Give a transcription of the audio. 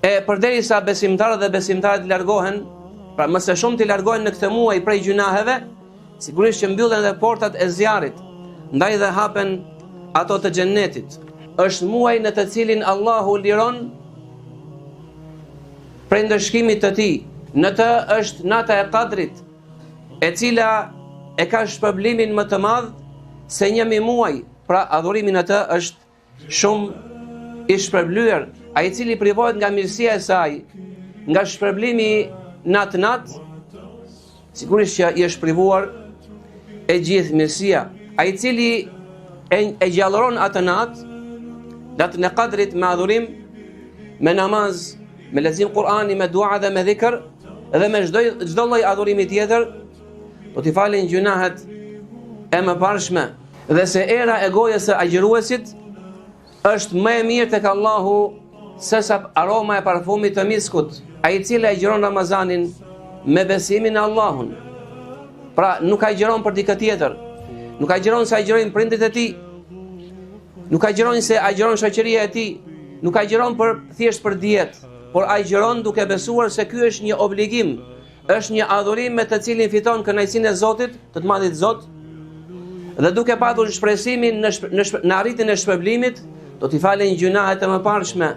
E përderisa besimtarët dhe besimtaret largohen, pra më së shumti largohen në këtë muaj prej gjynaheve, sigurisht që mbyllen edhe portat e zjarrit, ndaj dhe hapen ato të xhennetit. Është muaj në të cilin Allahu liron prej ndëshkimit të tij. Në të është nata e Kadrit, e cila e ka shpërblimin më të madh se 1000 muaj. Pra adhurimi në të është shumë i shpërblyer, ai i cili privohet nga mirësia e saj, nga shpërblimi në atë natë, sigurisht që i është privuar e gjithë mirësia. Ai i cili e, e gjallëron atë natë, natën e Kadrit me adhurim, me namaz, me lexim Kur'ani, me dua dhe me dhikr, dhe me çdo çdo lloj adhurimi tjetër, do t'i falen gjynahet e mëparshme dhe se era e gojës së agjëruesit është më e mirë tek Allahu sesa aroma e parfumit të miskut, ai i cili agjëron Ramazanin me besimin në Allahun. Pra, nuk agjëron për dikë tjetër. Nuk agjëron se agjërojnë prindërit e tij. Nuk agjëron se agjëron shoqëria e tij. Nuk agjëron për thjesht për dietë, por agjëron duke besuar se ky është një obligim Është një adhurim me të cilin fiton kënaqësinë e Zotit, të të madhit Zot, dhe duke patur shpresimin në shp në, shp në arritjen e shpërblimit, do t'i falen gjynahet e mëparshme.